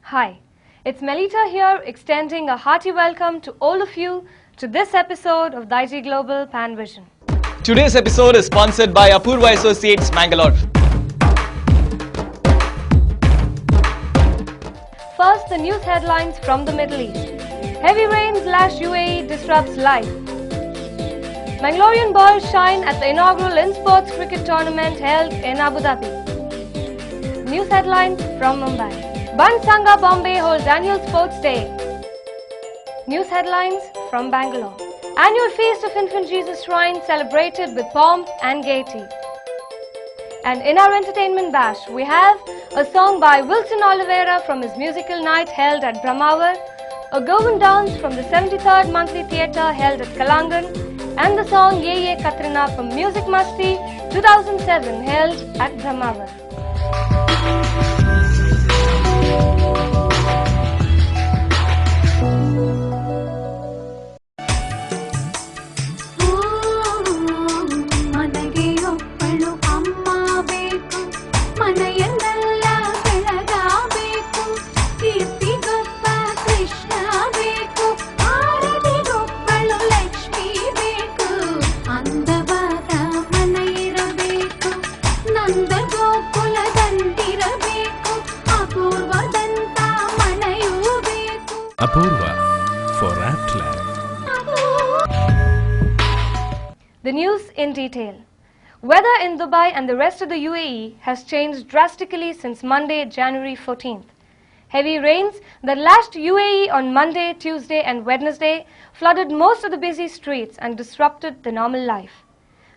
Hi, it's Melita here extending a hearty welcome to all of you to this episode of Daiji Global Panvision. Today's episode is sponsored by Apurva Associates Mangalore. First, the news headlines from the Middle East. Heavy rains lash UAE disrupts life. Mangalorean boys shine at the inaugural Insportz cricket tournament held in Abu Dhabi. News headlines from Mumbai. Bhant Sangha Bombay holds annual sports day. News headlines from Bangalore. Annual Feast of Infant Jesus Shrine celebrated with pomp and gaiety. And in our entertainment bash, we have a song by Wilson Oliveira from his musical night held at Brahmavar, a Goan dance from the 73rd Monthly Theatre held at Kalangan, and the song Ye Ye Katrina from Music Masti 2007 held at Brahmavar. ಮನೆಗೆ ಒಬ್ಬಳು ಅಮ್ಮ ಬೇಕು, ಮನೆಯನ್ನೆಲ್ಲ ಬೆಳಗಬೇಕು, ಕೀರ್ತಿಗೊಬ್ಬ ಕೃಷ್ಣ ಬೇಕು, ಆರತಿಗೊಬ್ಬಳು ಲಕ್ಷ್ಮೀ ಬೇಕು, ಅಂದವಾದ ಮನೆಯಿರಬೇಕು, ನಂದ ಗೋಕುಲದಂತಿರಬೇಕು, ಅಪೂರ್ವದಂತ ಮನೆಯೂ ಬೇಕು. Apurva for apt life. The news in detail. Weather in Dubai and the rest of the UAE has changed drastically since Monday, January 14th. Heavy rains that lashed UAE on Monday, Tuesday and Wednesday flooded most of the busy streets and disrupted the normal life.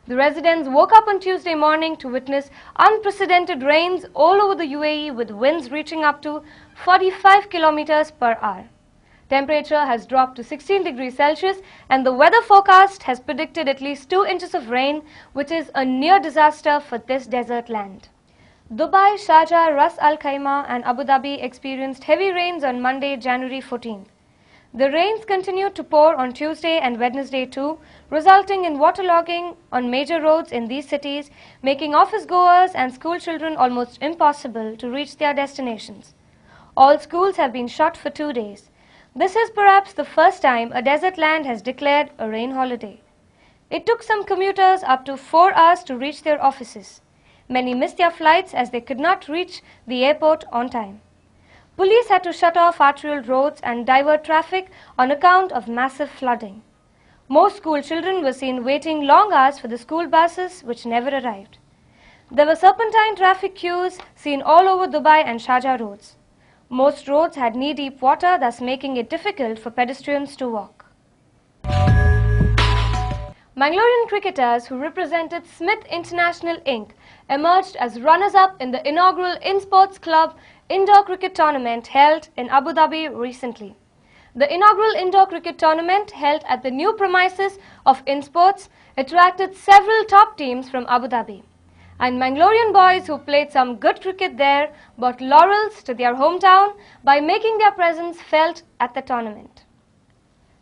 The residents woke up on Tuesday morning to witness unprecedented rains all over the UAE with winds reaching up to 45 kilometers per hour. Temperature has dropped to 16 degrees Celsius and the weather forecast has predicted at least 2 inches of rain, which is a near disaster for this desert land. Dubai, Sharjah, Ras Al Khaimah and Abu Dhabi experienced heavy rains on Monday, January 14th. The rains continued to pour on Tuesday and Wednesday too, resulting in waterlogging on major roads in these cities, making office goers and school children almost impossible to reach their destinations. All schools have been shut for 2 days. This is perhaps the first time a desert land has declared a rain holiday. It took some commuters up to 4 hours to reach their offices. Many missed their flights as they could not reach the airport on time. Police had to shut off arterial roads and divert traffic on account of massive flooding. Most school children were seen waiting long hours for the school buses, which never arrived. There were serpentine traffic queues seen all over Dubai and Sharjah roads. Most roads had knee-deep water, thus making it difficult for pedestrians to walk. Mangalorean cricketers who represented Smith International Inc. emerged as runners-up in the inaugural Insportz Club Indoor Cricket Tournament held in Abu Dhabi recently. The inaugural indoor cricket tournament held at the new premises of Insportz attracted several top teams from Abu Dhabi. And Mangalorean boys who played some good cricket there brought laurels to their hometown by making their presence felt at the tournament.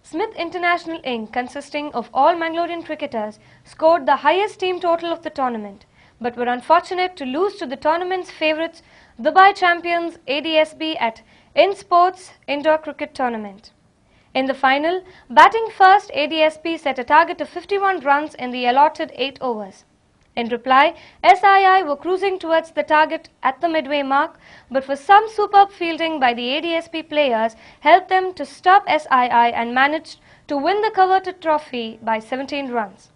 Smith International Inc., consisting of all Mangalorean cricketers, scored the highest team total of the tournament, but were unfortunate to lose to the tournament's favourites, Dubai champions ADSB at Insportz Indoor Cricket Tournament. In the final, batting first, ADSB set a target of 51 runs in the allotted 8 overs. In reply, SII were cruising towards the target at the midway mark, but for some superb fielding by the ADSB players helped them to stop SII and managed to win the coveted trophy by 17 runs.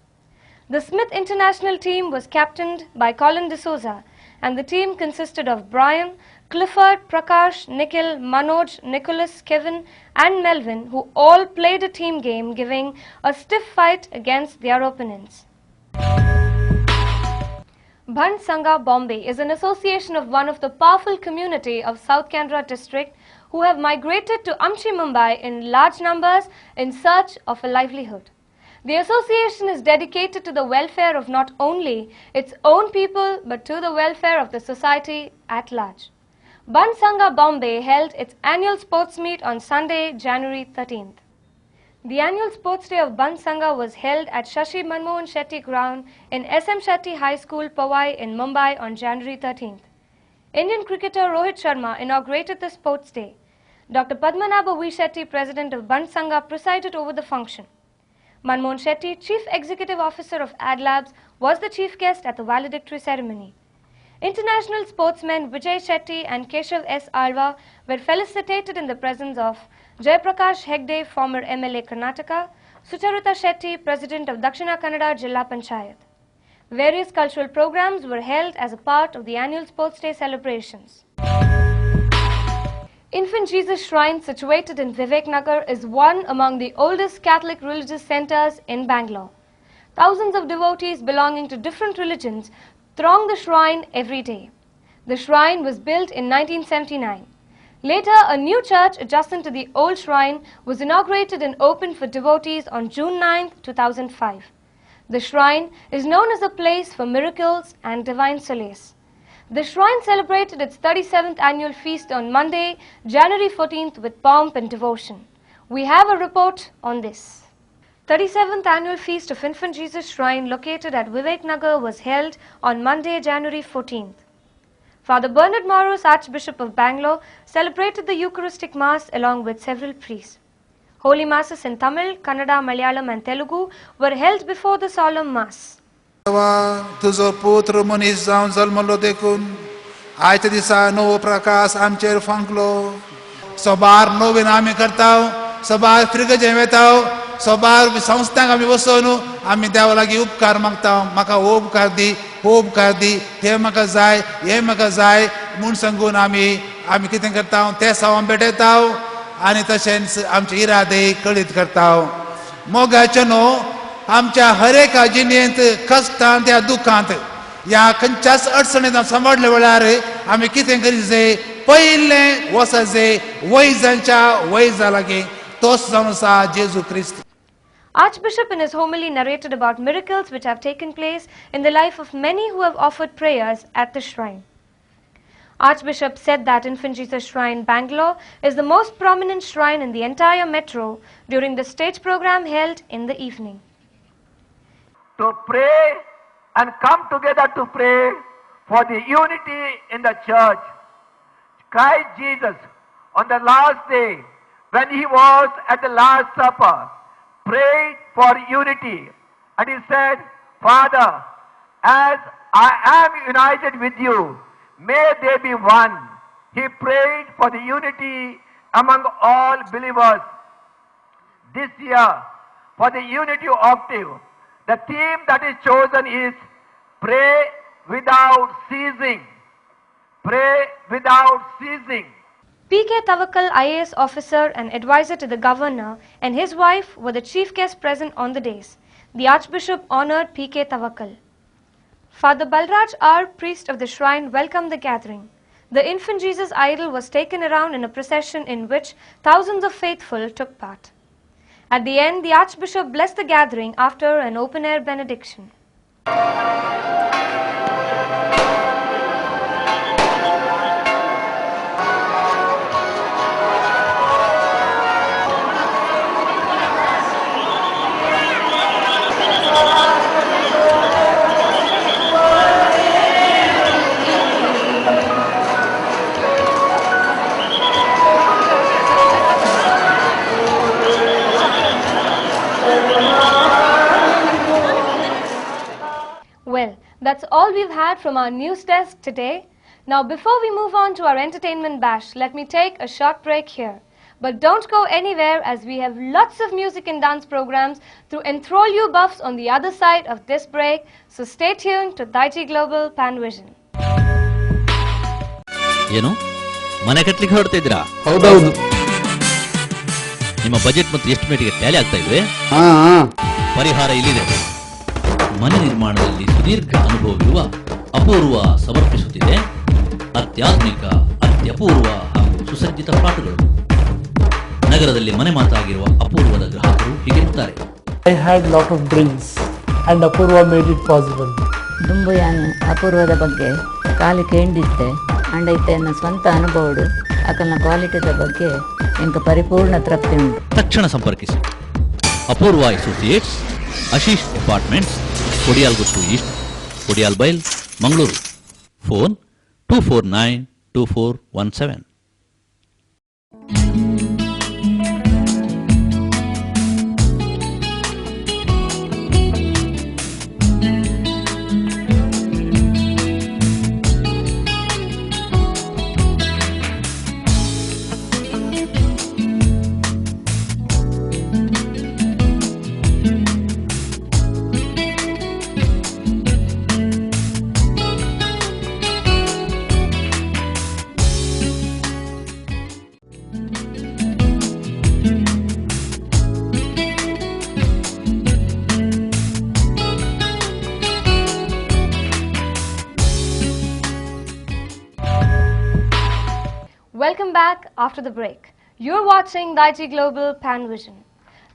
The Smith International team was captained by Colin D'Souza, and the team consisted of Brian, Clifford, Prakash, Nikhil, Manoj, Nicholas, Kevin and Melvin, who all played a team game, giving a stiff fight against their opponents. Bhant Sangha Bombay is an association of one of the powerful community of South Canara district who have migrated to Amchi, Mumbai in large numbers in search of a livelihood. The association is dedicated to the welfare of not only its own people but to the welfare of the society at large. Bhant Sangha Bombay held its annual sports meet on Sunday, January 13th. The annual sports day of Bhant Sangha was held at Shashi Manmohan Shetty Ground in SM Shetty High School, Powai in Mumbai on January 13th. Indian cricketer Rohit Sharma inaugurated the Sports Day. Dr. Padmanabha V. Shetty, president of Bant Sangha, presided over the function. Manmohan Shetty, chief executive officer of AdLabs, was the chief guest at the valedictory ceremony. International sportsmen Vijay Shetty and Keshav S. Alva were felicitated in the presence of Jayaprakash Hegde, former MLA Karnataka, Sucharita Shetty, president of Dakshina Kannada Jilla Panchayat. Various cultural programs were held as a part of the annual Sports Day celebrations. Infant Jesus Shrine, situated in Viveknagar, is one among the oldest Catholic religious centers in Bangalore. Thousands of devotees belonging to different religions throng the shrine every day. The shrine was built in 1979. Later, a new church adjacent to the old shrine was inaugurated and opened for devotees on June 9, 2005. The shrine is known as a place for miracles and divine solace. The shrine celebrated its 37th annual feast on Monday, January 14th with pomp and devotion. We have a report on this. 37th annual feast of Infant Jesus Shrine located at Viveknagar was held on Monday, January 14th. Father Bernard Maros, Archbishop of Bangalore, celebrated the Eucharistic Mass along with several priests. Holy Masses in Tamil, Kannada, Malayalam and Telugu were held before the solemn Mass. तुजो पुत्र मनीस जावन जल्मलो देखून आयच्या दिसा नवो प्रकाश आमचेर फांकलो. सबार नवीन आमी करता, सबार फिरगजें वेता, सबार संस्थांक आमी वचून आमी देवा लागीं उपकार मागता. म्हाका हो उपकार दी, हो उपकार दी, हें म्हाका जाय, हें म्हाका जाय म्हूण सांगून आमी आमी कितें करता ते सावन भेटयता आनी तशेंच आमचे इरादे कळीत करता. मोगाचें न्हू आमच्या हर एका जिणेंत कश्टांत ह्या दुखांत ह्या खंयच्याच अडचणींत सांबाळल्या वेळार आमी कितें करीत जाय, पयलें वचत जाय वैजांच्या वैजा लागीं, तोच जावन आसा जेजू क्रिस्त. Archbishop in his homily narrated about miracles which have taken place in the life of many who have offered prayers at the shrine. Archbishop said that Infant Jesus Shrine, Bangalore is the most prominent shrine in the entire metro during the state program held in the evening. To pray and come together to pray for the unity in the church. Christ Jesus, on the last day, when he was at the Last Supper, prayed for unity. And he said, Father, as I am united with you, may they be one. He prayed for the unity among all believers. This year, for the unity octave, the theme that is chosen is pray without ceasing. Pray without ceasing. P.K. Tavakal, IAS officer and advisor to the governor, and his wife were the chief guests present on the dais. The Archbishop honored P.K. Tavakal. Father Balraj R., priest of the shrine, welcomed the gathering. The Infant Jesus idol was taken around in a procession in which thousands of faithful took part. At the end, the Archbishop blessed the gathering after an open-air benediction. Well, that's all we've had from our news desk today. Now, before we move on to our entertainment bash, let me take a short break here. But don't go anywhere, as we have lots of music and dance programs to enthrall you buffs on the other side of this break. So stay tuned to Daiji Global Panvision. ಏನು ಮನೆ ಕಟ್ಟಲಿಕ್ಕೆ ಹೊರಡ್ತಿದ್ದೀರಾ? ಹೌದೌದು. ನಿಮ್ಮ budget ಮತ್ತು ಎಸ್ಟಿಮೇಟ್ಗೆ Tally ಆಗ್ತಾ ಇಲ್ವೇ? ಪರಿಹಾರ ಇಲ್ಲಿದೆ. ಮನೆ ನಿರ್ಮಾಣದಲ್ಲಿ ಸುದೀರ್ಘ ಅನುಭವವಿರುವ ಅಪೂರ್ವ ಸಮರ್ಪಿಸುತ್ತಿದೆ ಅತ್ಯಾಧುನಿಕ, ಅತ್ಯಪೂರ್ವ ಹಾಗೂ ಸುಸಜ್ಜಿತ ಫ್ಲಾಟ್ಗಳು. ನಗರದಲ್ಲಿ ಮನೆ ಮಾತಾಗಿರುವ ಅಪೂರ್ವದ ಗ್ರಾಹಕರು ಹೀಗಿರುತ್ತಾರೆ. I had lot of dreams and Apoorva made it possible. ದುಂಬುಯಾನ್ ಅಪೂರ್ವದ ಬಗ್ಗೆ ಕಾಲಿ ಕೇಂದಿತ್ತೆ ಅಂಡೈತೆ ನನ್ನ ಸ್ವಂತ ಅನುಭವಡು ಅಕಲ್ನ ಕ್ವಾಲಿಟಿದ ಬಗ್ಗೆ ಎಂಕ ಪರಿಪೂರ್ಣ ತೃಪ್ತಿ ಉಂಟು. ತಕ್ಷಣ ಸಂಪರ್ಕಿಸಿ Apoorva associates, Ashish apartments, Kodialguttu east, Kodialbail, Mangaluru. Phone 249 2417. Welcome back after the break. You're watching Daiji Global Panvision.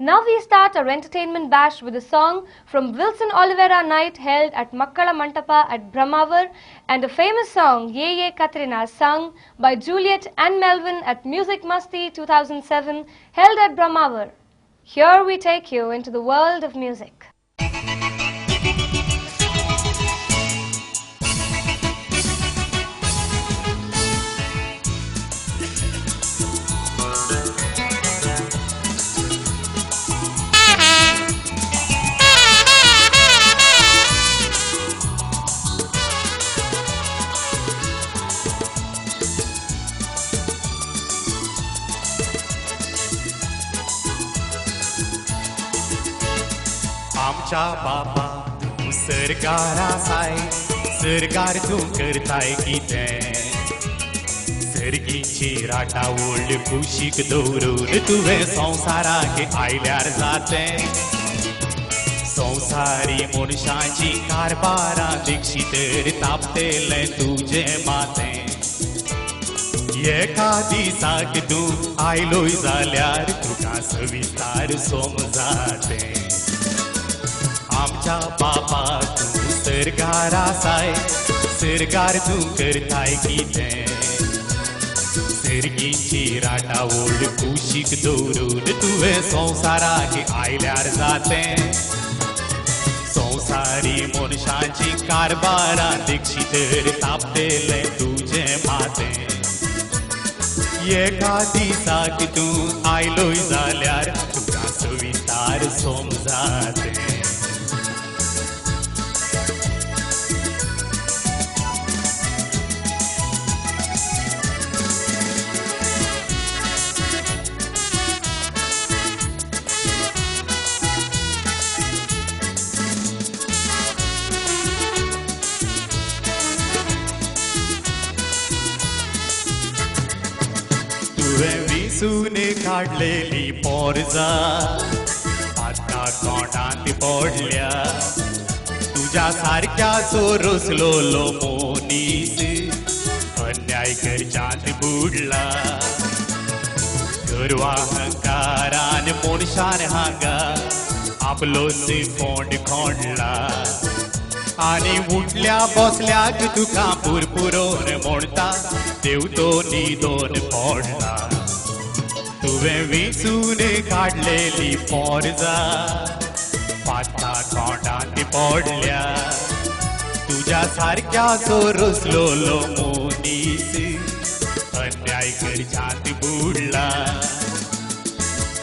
Now we start our entertainment bash with a song from Wilson Oliveira Night held at Makkala Mantapa at Brahmavar and a famous song Ye Ye Katrina sung by Juliet and Melvin at Music Masti 2007 held at Brahmavar. Here we take you into the world of music. आमच्या बापा तूं सरकार आसाय, सरकार तूं करताय कितें, सर्गीची राटावळ कुशीक दवरून तुवें संवसाराक आयल्यार जातें. संवसारी मनशाची कारभारां देखशी तर तापतेलें तुजें माथें. एका दिसाक तूं आयलोय जाल्यार तुका सविस्तार समजातें. आमच्या बापा तूं सरकार आसाय, सरकार तूं करताय कितें, सर्गीची राटावळ कुशीक दवरून तुवें संवसाराक आयल्यार जातें. संवसारी मनशाची कारभारां देखशी तर तापतेलें तुजें माथें. एका दिसाक तूं आयलोय जाल्यार तुका सविस्तार समजातें. तुवें विसून काडलेली पोरजा आतां कोणांत पडल्या, तुज्या सारक्याचो रसलोलो मनीस अन्याय करच्यांत बुडला. गर्वा अहंकारान मनशान हांगा आपलोच फोंड खोंडला आनी उठल्या बसल्याक तुका पुरपुरोन म्हणटा देव तो न्हिदोन पडला. तुवें विंचून काडलेली पोरजा पाता कोणांत पडल्या, तुज्या सारक्याचो रसलोलो मनीस अन्याय करच्यांत बुडला.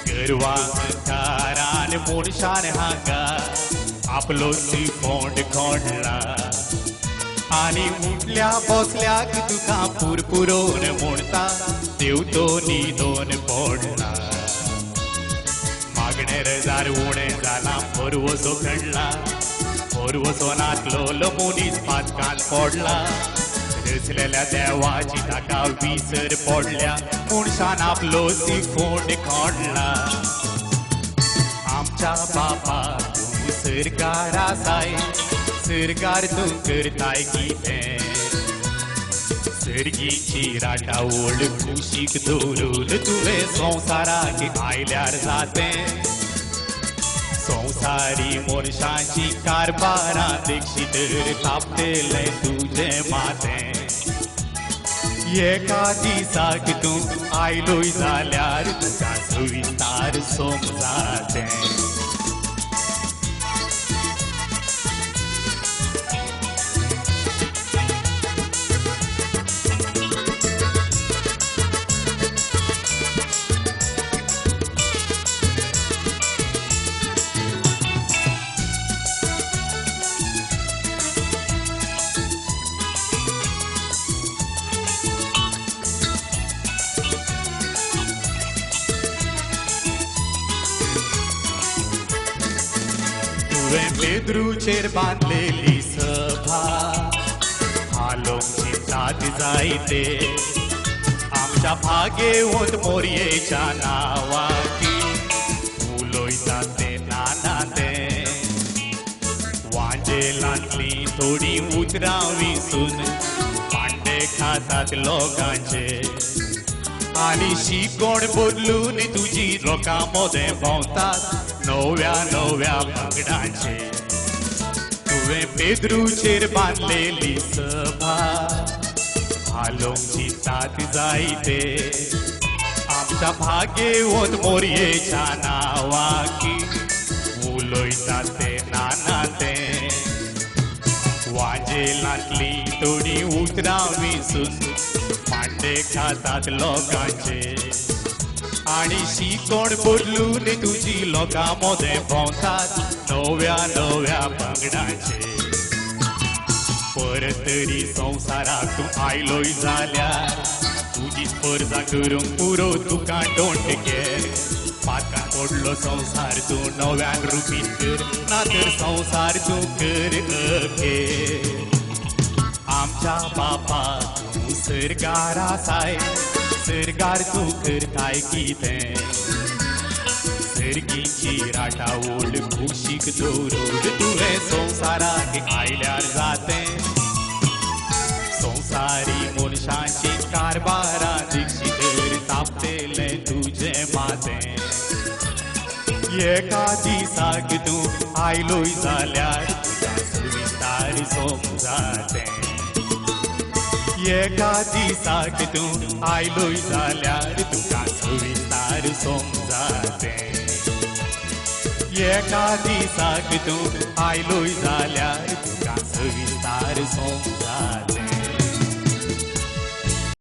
गर्वा अहंकारान मनशान हांगा आपलोच फोंड खोंडला आनी उठल्या बसल्याक तुका पुरपुरोन म्हणटा देव तो न्हिदोन पडला. मागणे रजार उणें जालां भरवसो खणला, भरवसो नासलोलो मनीस पातकान पडला. रचलेल्या देवाची ताका विसर पडल्या, मनशान आपलोच फोंड खोंडला. आमच्या बापा तूं सरकार आसाय, सरकार तूं करताय कितें, सर्गीची राटावळ कुशीक दवरून तुवें संवसाराक आयल्यार जातें. संवसारी मनशाची कारभारां देखशी तर तापतेलें तुजें माथें. एका दिसाक तूं आयलोय जाल्यार तुका सविस्तार समजातें. तुवें पेद्रूचेर बांदलेली सभा हालोवंक चिंतात जायते आमच्या भागेवंत मोरयेच्या नांवाकी उलयतात ते नाना ते वांजेलांतली थोडीं उतरां विसून पांडे खातात लोकांचे आनी शिकोण बदलून तुजी लोकां मोदें भोंवतात नव्या नव्या पंगडांचे तुवें पेद्रूचेर बांदलेली सभा हालोवंक चिंतात जायते आमच्या भागेवंत मोरयेच्या नांवाकी उलयतात ते नाना ते वांजेलांतली थोडीं उतरां विसून पांडे खातात लोकांचे आनी शिकोण बदलून तुजी लोकां मोदें भोंवतात नव्या नव्या पंगडांचे परत तरी संवसाराक तूं आयलोय जाल्यार तुजी स्पर्धा करूंक पुरो तुका don't care पातकान पडलो संवसार तूं नव्यान रुपीत कर ना तर संवसार तूं कर अखेर आमच्या बापा तूं सरकार आसाय सरकार तूं करताय कितें सर्गीची राटावळ कुशीक दवरून तुवें संवसाराक आयल्यार जातें संवसारी मनशांची कारबारां दीक्षितर तापतेलें तुजें मातें एका दिसाक तूं आयलोय जाल्यार तुज्या सविस्तार समजातें एका दिसाक तूं आयलोय जाल्यार तुका सविस्तार समजातें एका दिसाक तूं आयलोय जाल्यार तुका सविस्तार समजातें.